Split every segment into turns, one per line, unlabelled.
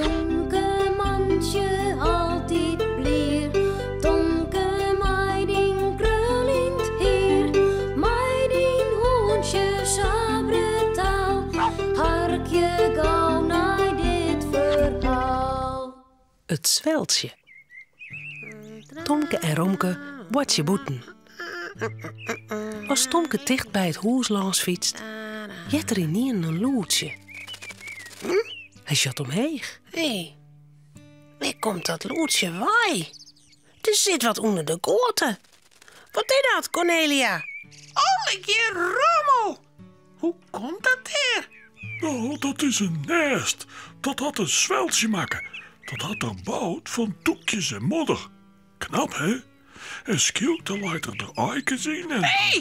Tomke mantsje altyd blier, Tomke mei dyn kruljend hier, mei dyn hûntsje sa brutaal, harkje gau nei dit ferhaal.
It sweltsje. Tomke en Romke boartsje bûten. As Tomke ticht by it hûs lâns fytst, heart er ynienen in lûdsje. Hy sjocht omheech.
Hé, wêr komt dat lûdsje wei? Der sit wat ûnder de goate. Wat is dat, Cornelia?
Allegear rommel! Hoe komt dat dêr?
No, dat is in nêst. Dat hat in sweltsje makke. Dat hat er boud fan tûkjes en modder. Knap, hè? En skielk dan leit er der aaikes yn en...
Hé,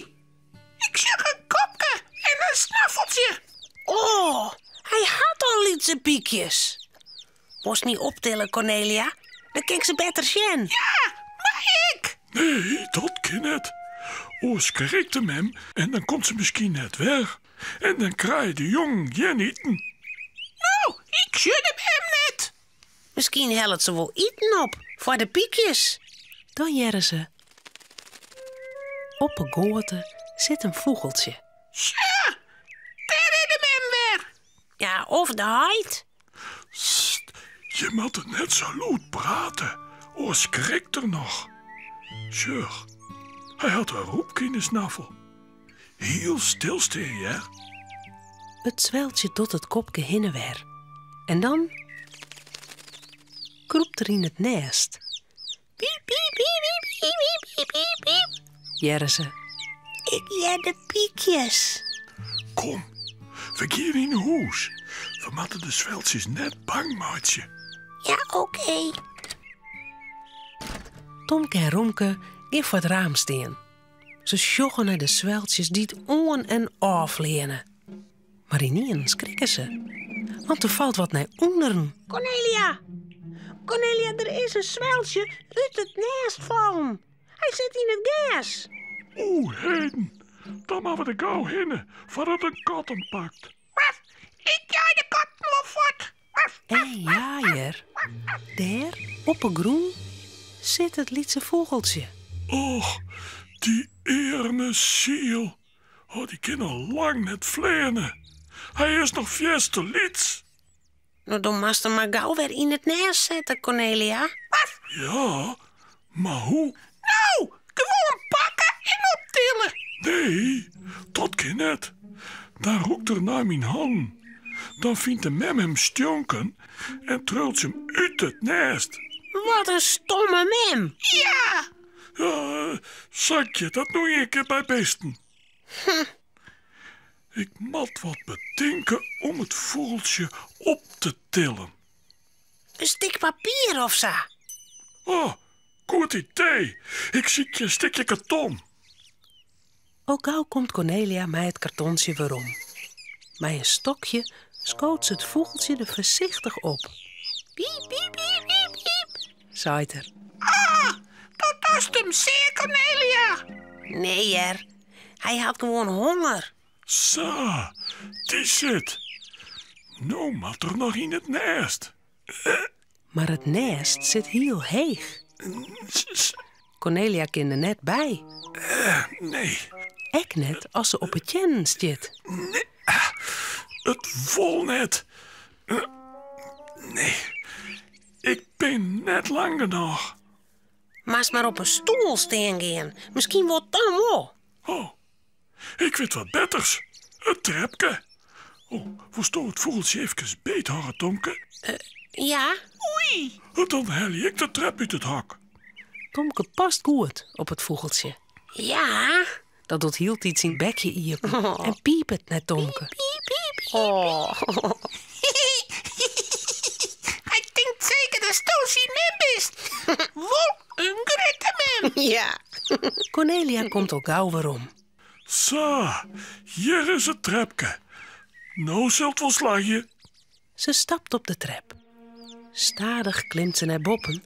ik sjoch in kopke en in snaffeltsje.
Oh, hy hat al lytse pykjes. Wolst my optille, Cornelia? Dan kin ik se better sjen.
Ja, mei ik?
Nee, dat kin net. Oars skrikt de mem en dan komt se miskien net wer. En dan krije de jongen gjin iten.
No, ik sjoch de mem net.
Miskien hellet se wol iten op foar de pykjes.
Dan hearre se. Op 'e goate sit in fûgeltsje.
Sja, dêr is de mem wer.
Ja, of de heit.
Sst, je moatte net sa lûd prate, oars skrikt er noch. Sjoch, hy hat in rûpke yn 'e snaffel. Hiel stil stean, hear.
It sweltsje docht it kopke hinne wer. En dan krûpt er yn it nêst.
Piep, piep, piep, piep, piep, piep, piep, piep.
Hearre se.
Ik hear de pykjes.
Kom, we gean yn 'e hûs. We moatte de sweltsjes net bang meitsje.
Ja, oké.
Tomke en Romke gean foar it raam stean. Se sjogge nei de sweltsjes dy't oan en ôf fleane. Mar ynienen skrikke se, want der falt wat nei ûnderen.
Cornelia! Cornelia, der is in sweltsje út it nêst fallen. Hy sit yn it gers.
Oeh, heden. Dan moatte we der gau hinne, foardat in kat him pakt.
Ik jei de katten wol fuort.
En ja hear, dêr op 'e grûn sit it lytse fûgeltsje.
Och, dy earme siel. Oh, dy kin al lang net fleane. Hy is noch fierste lyts.
No, dan moatst him mar gau wer yn it nêst sette, Cornelia.
Ja, mar hoe?
No, gewoan pakke en optille.
Nee, dat kin net. Dan rûkt er nei myn hannen. Dan fynt de mem him stjonken en triuwt se him út it nêst.
Wat in stomme mem.
Ja!
Ja, sa giet dat no ien kear by bisten. Ik moat wat betinke om it fûgeltsje op te tillen.
In stik papier of sa?
Oh, goed idee. Ik sykje in stikje karton.
Al gau komt Cornelia mei it kartontsje werom. Mei in stokje skoot se it fûgeltsje der foarsichtich op.
Piep, piep, piep, piep, piep,
seit er.
Ah, do dochst him sear, Cornelia.
Nee hear, hy hat gewoan honger.
Sa, dy sit. No moat er noch yn it nêst.
Mar it nêst sit hiel heech. Cornelia kin der net by.
Nee.
Ek net as se op 'e teannen stiet.
Nee, it wol net. Nee, ik bin net lang genôch.
Moatst mar op in stoel stean gean, miskien wol it dan wol.
Oh, ik wit wat betters. It trepke. Oh, wolsto it fûgeltsje efkes beethâlde, Tomke?
Ja.
Oei!
Dan helje ik de trep út it hok.
Tomke past goed op it fûgeltsje.
Ja.
Dat docht hieltyd syn bekje iepen en piepet nei Tomke.
Piep, piep, piep, piep.
Hy tinkt seker datsto syn mem bist. Wol in grutte mem.
Ja.
Cornelia komt al gau werom.
Sa, hjir is it trepke. No sil it wol slagje.
Se stapt op de trep. Stadich klimt se nei boppen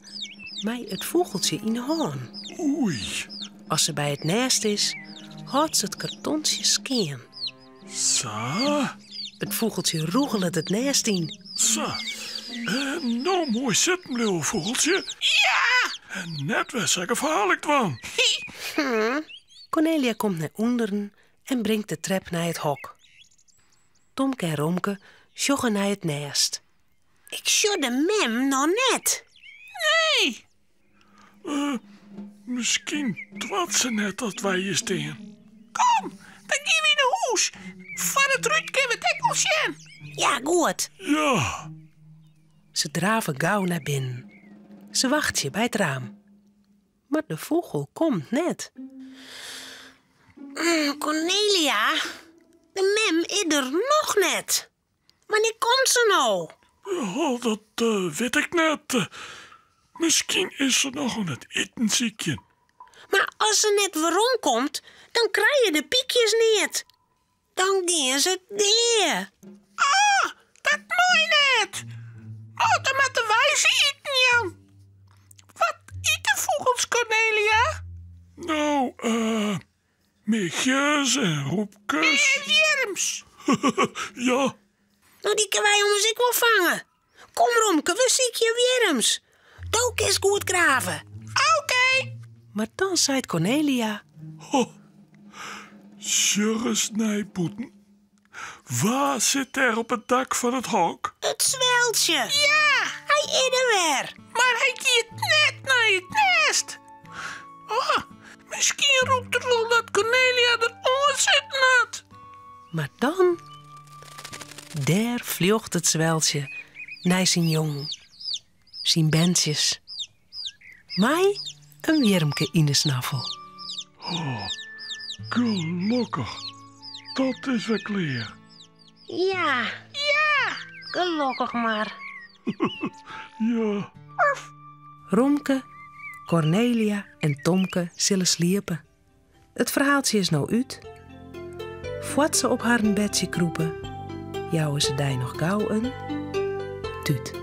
mei it fûgeltsje yn 'e hân.
Oei.
As se by it nêst is, hâldt se it kartontsje skean.
Sa.
It fûgeltsje rûgelet it nêst yn.
Sa. En no moai sitten bliuwe, fûgeltsje.
Ja!
En net wer sa gefaarlik dwaan.
Kornelia komt nei ûnderen en bringt de trep nei it hok. Tomke en Romke sjogge nei it nêst.
Ik sjoch de mem noch net.
Nee!
Eh, miskien doart se net dat wy hjir stean.
Kom, dan gean wy nei hûs. Foar it rút kinne we it ek wol sjen.
Ja, goed.
Ja.
Se drave gau nei binnen. Se wachtsje by it raam. Mar de fûgel komt net.
Mm, Kornelia, de mem is der noch net. Wannear komt se no?
Oh, dat eh, wit ik net. Miskien is se noch oan it iten sykjen.
Mar as se net weromkomt, dan krije de pykjes neat. Dan gean se dea.
Ah, dat mei net. Oh, dan moatte wy se iten jaan. Wat ite fûgels, Kornelia?
No, eh, michjes en rûpkes.
En wjirms.
Ja.
No, dy kinne wy ommers ek wol fange. Kom, Romke, we sykje wjirms. Do kinst goed grave.
Oké.
Mar dan seit Kornelia.
Ho, sjoch ris nei bûten. Wa sit dêr op it dak fan it hok?
It sweltsje.
Ja.
Hy is der wer.
Mar hy giet net nei it nêst. Oh, miskien rûkt er wol dat Kornelia der oan sitten hat.
Mar dan, dêr fljocht it sweltsje nei syn jongen, syn berntsjes. Mei in wjirmke yn de snaffel.
Oh, gelokkich. Dat is wer klear.
Ja.
Ja.
Gelokkich mar.
Ja.
Romke, Kornelia en Tomke sille sliepe. It ferhaaltsje is no út. Foar't se op harren bedsje krûpe, jouwe se dy noch gau in tút.